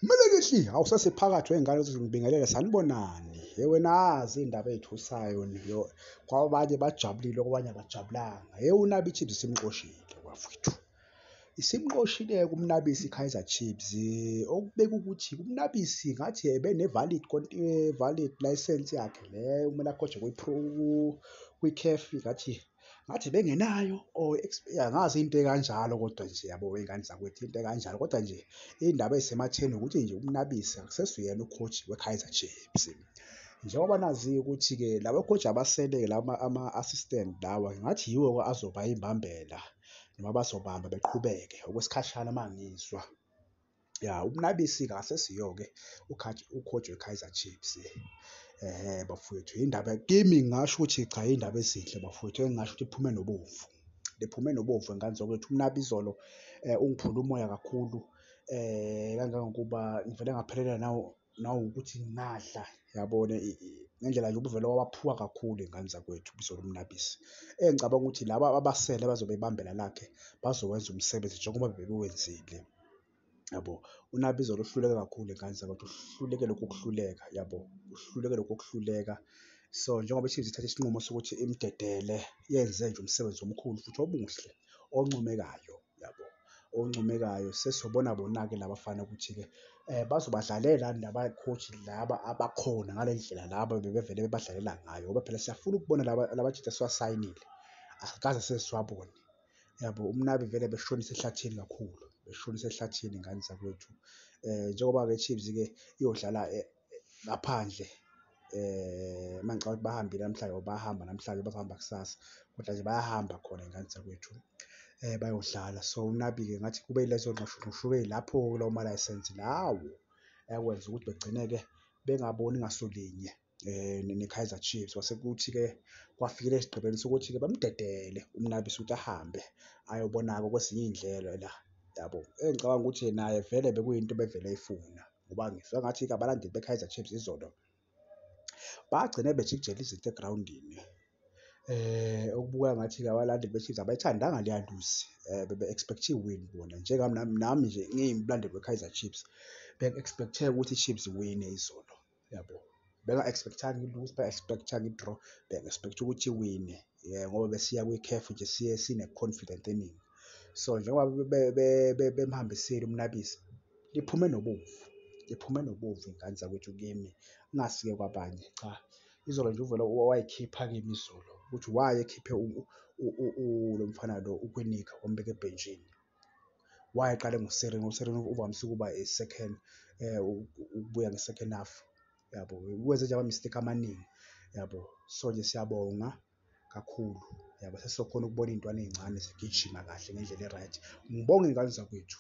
Mlekehli, awusesiphakathi wey'ngane ukuthi ngibingelele, sanibonani. Hhe wena nazi iy'ndaba ey'thusayo yo, kwabanye bajabulile kwabanye abajabulanga. Hhe uNabi i-Chiefs isimxoshile bafowethu. Isimxoshile-ke uMnabisi i-Kaizer Chiefs, okubeka ukuthi uMnabisi ngathi ebene-valid valid license yakhe le okumele a-coach-e kwi-CAF ngathi, ngathi ubengenayo or angazi into ekanjalo kodwa nje yabo wey'ngane zakwethu into ekanjalo kodwa nje iy'ndaba ey'sematheni ukuthi nje uMnabisi akusesuyena u-coach we-Kaizer Chiefs. Njengoba naziwa ukuthi-ke laba-coach abasele-ke laba ama-assistant lawa ngathi yiwo-ke azoba imbambela noma bazobamba beqhubeke okwesikhashana uma ngizwa. Ya, uMnabisi-ke akasesiyo-ke u-coach we-Kaizer Chiefs. Ehhe bafowethu indaba, kimi ngingasho ukuthi cha iy'ndaba ezinhle bafowethu engingasho ukuthi iphume nobomvu, liphume nobomvu ngane zakwethu. UNabi izolo ungiphule umoya kakhulu kangangokuba ngivele ngaphelelwa nawukuthi ngingadla yabona ngendlela nje ubuvele wawaphuka kakhulu iy'ngane zakwethu izolo uMnabisi. Engicabanga ukuthi laba abasele abazobe bebambela lakhe bazowenza umsebenzi njengoba bebewenzile, yabo. UNabi izolo uhluleke kakhulu ngane zakwethu, uhluleke lokhu ukuhluleka, yabo, uhluleke lokhu ukuhluleka. So, njengoba i-Chiefs ithathe isinqumo sokuthi imdedele yenze nje umsebenzi omkhulu futhi omuhle oncomekayo, yabo, oncomekayo. Sesizobona bona-ke la bafana ukuthi-ke bazobadlalela yini laba-coach laba abakhona ngale ndlela laba ebebevele bebadlalela ngayo ngoba phela siyafuna ukubona laba la majita esiwasayinile, asikaze size siwabone, yabo. UMnabi vele beshonisa ehlathini kakhulu, beshonisa ehlathini ngane zakwethu. Njengoba-ke i-Chiefs-ke iyodlala ngaphandle uma ngicabanga ukuthi bahambile namhlanje or bayahamba namhlanje bazohamba kusasa, kodwa nje bayahamba khona ngane zakwethu bayodlala. So, uNabi-ke ngathi kube yilezo nxushunxushu-ke ey'lapho-ke kulawo malayisensi lawo ekwenza ukuthi begcine-ke bengaboni ngasolinye ne-Kaizer Chiefs. Kwase kuthi-ke kwafikela esigqibeni sokuthi-ke bamdedele uMnabisi ukuthi ahambe ayobona-ke kwezinye iy'ndlela la, yabo. Engicabanga ukuthi naye vele bekuyinto ebevele eyifuna ngoba ngizwe ngathi-ke abalandeli be-Kaizer Chiefs izolo bagcine bejikijela izinto egrawundini. Okubukeka ngathi-ke abalandeli be-Chiefs abayithandanga leya luzi, bebe-expect-e iwini bona njengami nami, nami nje ngiyimlandeli we-Kaizer Chiefs bengi-expect-e ukuthi i-Chiefs iwine izolo, yabo. Benga-expect-anga i-lose, benga-expect-anga i-draw, bengi-expect-e ukuthi iwine ngoba besiya kwi-CAF nje siye sine-confident eningi. So, njengoba bemhambisile uMnabisi, liphume nobomvu, liphume nobomvu iy'ngane zakwethu kimi, kungasi-ke kwabanye, cha. Izolo nje uvele wayikhipha kimi izolo ukuthi why ekhiphe lo mfana lo uKwinika wambeka ebhentshini. Why eqale ngoSirino, uSirino uvamise ukuba i-second ukubuya nge-second half, yabo. Wenze nje ama-mistake amaningi, yabo. So nje siyabonga kakhulu, yabo. Sesizokhona ukubona iy'ntwana ey'ncane zigijima kahle ngendlela e-right. Ngibonge iy'ngane zakwethu.